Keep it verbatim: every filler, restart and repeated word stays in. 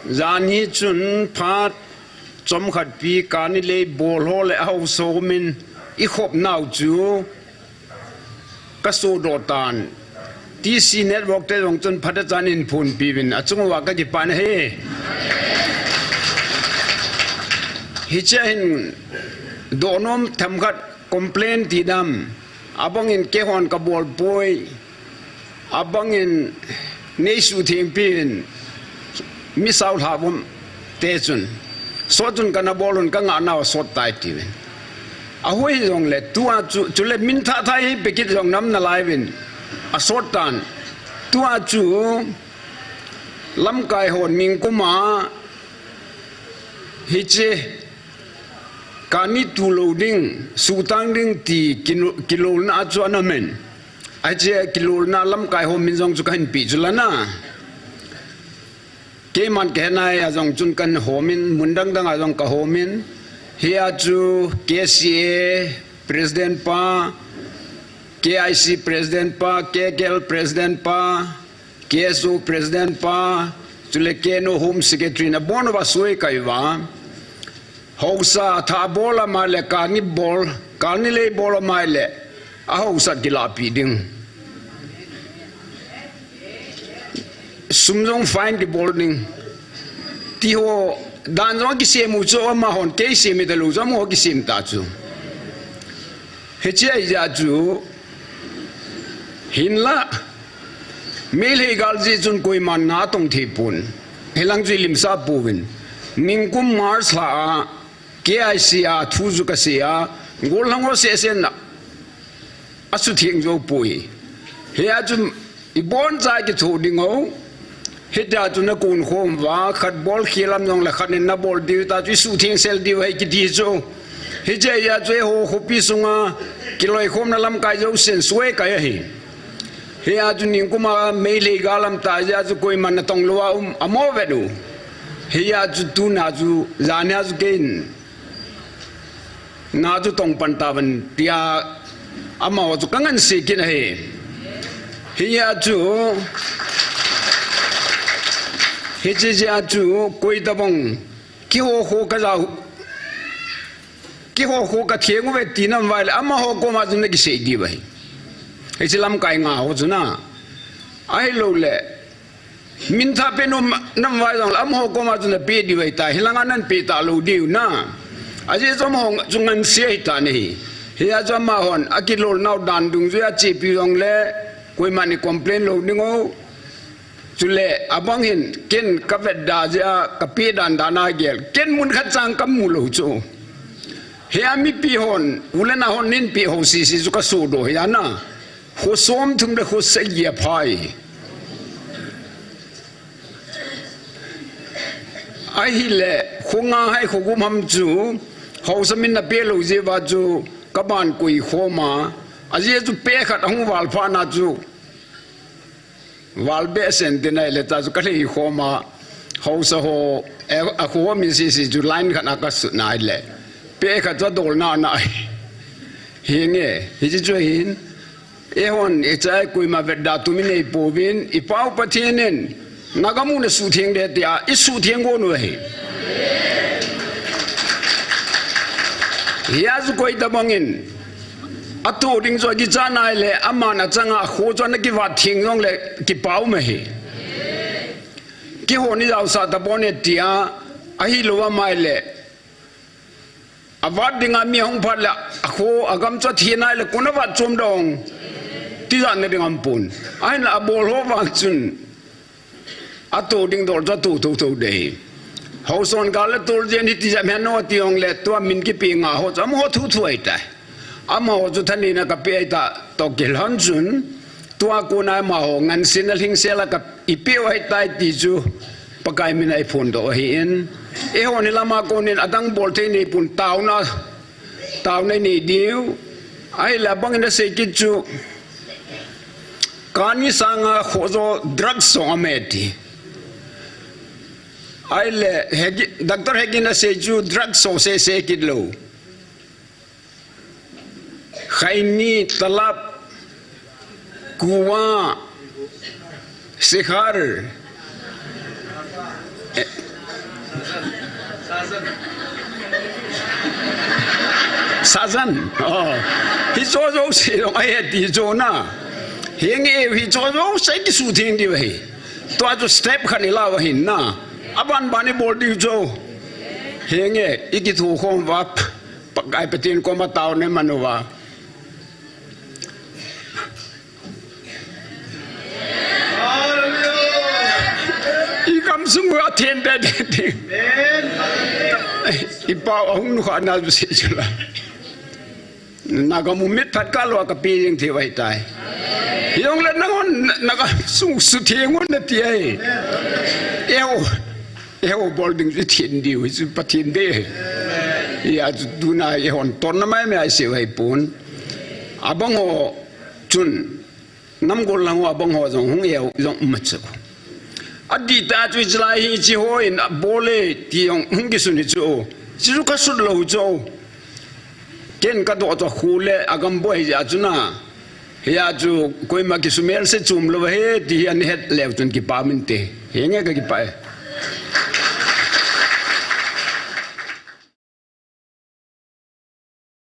Jan hi chun phat chomkhat pi kani lei bol ho le aho somin i khop nau chu ka sodoh tan. T C network te jong chun phat a chan in phun piuvin a chung uva ka kipah na hi. Hiche hin dohnom themkhat complain ti dam. Abangin keihon ka bol poi. Abangin nei suhtheng piuvin mi sao lha vom te chun. Sot chun kana bol un ka ngah nau sot tai tiuvin. Ahui jong le tua chu, chule min thah thah hi pekit jong nam nalai uvin. Asot tan. Tua chu lamkai hon ningkuma hiche kani tu lou ding, suhtang ding ti kinu-, kilolna chu ana men. Ache kilolna lamkai hon min jong chu kahin pi chu lana. Keiman kahenai a jong chun kahin homin, mun dang dang a jong kahomin. Hia chu K C A President pa, K I C President pa, K K L President pa, K S O President pa, chule K N O Home Secretary na bon va soi kai va. Haosa tha bol a mai le kani bol, kani lei bol a mai le. Ahaosa kilapi ding. Sum jong fine kibol ding. Ti ho dan jong kisem u chu amahon kei sem ta lou jong ho kisem ta chu. Hiche ahi jeh chu hinla. Meitei gal jeh chun koiman na tong thei pon. Hilang chu i limsah pouvin. Ningkum March lha a K I C a thu chu kasei a. Gollhang ho seh seh na. Asutheng jou poi. Hia chu i boncha kitho ding o. Hitia chu na kun khom uva, khat bol khel lam jong le khat in na bol diu ta chu i suhtheng sel diu ahi kiti chu. Hiche a chu eiho khopi sunga kiloikhomna lamkai jousen suhkai ahi. Hia chu ningkuma Meitei gal lam ta jeh chu koiman na tong lou a um amo ve nu. Hia chu tuna chu jania chu kein na chu tong pan tauvin tia amaho chu ka ngansi kit ahi. Hia chu, hiche jeh chu koi tabang kiho kho ka ja, kiho kho ka theng uve ti nam vai le amaho koma chu na kisei diu ahi. Hiche lamkai nga ho chu na. Ahilou le. Min thah pe nom nam vai jong le amaho koma chu na pe diu ahi ta, hilanga nan pe ta lou diu na. Ajeh chu amaho chu ngansi ahi ta nahi. Hia chu amahon akilol nau dan dungjuia chepi jong le koiman i complain lou ding o. Chule abang hin ken ka vetda jeh a ka pe dan dan a gel. Ken mun khat chang ka mu lou chu. Hia mipi hon, u le nao hon nin pe ho sisi chu ka sodoh hia na. Kho som thum le kho sagi aphai. Ahile, kho nga hai kho gup ham chu, haosa min na pe lou jeh uva chu, ka ban koi khom a, ajeh chu pe khat ahung val phat na chu, val behseh in ti nai le ta chu ka lhei khom a, haosa ho, eh, akho min sisi chu line khat a ka sut nai le, pe khat chu adol na nai. Hinge, hiche chu hin, Eihon, ichai koima vetda tumin eipouvin, i Pau Pathen in, Naga mun a suhtheng de tia, i suhtheng gon u ahi. Hia chu koi tabang in, atoh ding chu akicha nai le, aman achanga kho chu ana kivat theng jong le, kipah um ahi. Kihon i jaosah tapon e tia, ahilou a mai le, Avat dinga mi ahung phat le, akho, agam chu athi nai le, kona vat chom dong. Tijat na ding aum pon. Ahinla abol ho vang chun. Atoh ding dol chu atoh thotho ding. Haosa hon gal le tol jeng hi tijat hen no ati jong le, tua min kipe nga ho chu, amaho thuthu ahi tai. Amaho chu thaneina kape ahi ta, toh kilhon chun. Tua kona amaho ngansena lhingsel a ka, i peh u ahi tai ti chu Pakai min a i phondoh ahi in. Eihon hilama konin adang bol thei nei pon taona, taona i nei diu. Ahile abang in asei kit chu kani sanga khoh jo drugs jong aume ti. Ahile Hegin, Doctor Hegin in asei chu drugs jong sese kit lou. Khaini, talab, kuwa, sikhar, eh, Sajan. Oh. Hicho jouse jong ahe ti chu na. Henge, hicho jouse kisutheng diu ahi. Tua chu step khat ilah u ahin na. Aban ban ibol diu chu. Henge, ikithukhom uva. Pakai Pathen koma taona iman uva. Igamsung u athen tete. Ipau ahung nukha na chu sei chu la. Nagam u mitphat kah lou a kape jeng thei u ahitai. Hijongle nanghon nagamsung sutheng un nati ahi. Eiho, eiho bol ding chu ithen diu, hichu Pathen bei ahi. Hijeh chun tuna eihon tonna maimai a isei u ahipon. Abang ho chun, namgol lang ho abang ho jong hung eiho jong um a chu. Adih tah chu hiche lai hi hiche hon abol e ti jong hung kisun hi chu. Hichu kasut lou chu. Ken kadoh chu khu le agam boi hijeh chun a. Hijeh chun koima kisumel se chom lou ahi ti hi ana het leu chun kipah minte. Henge kakipah e.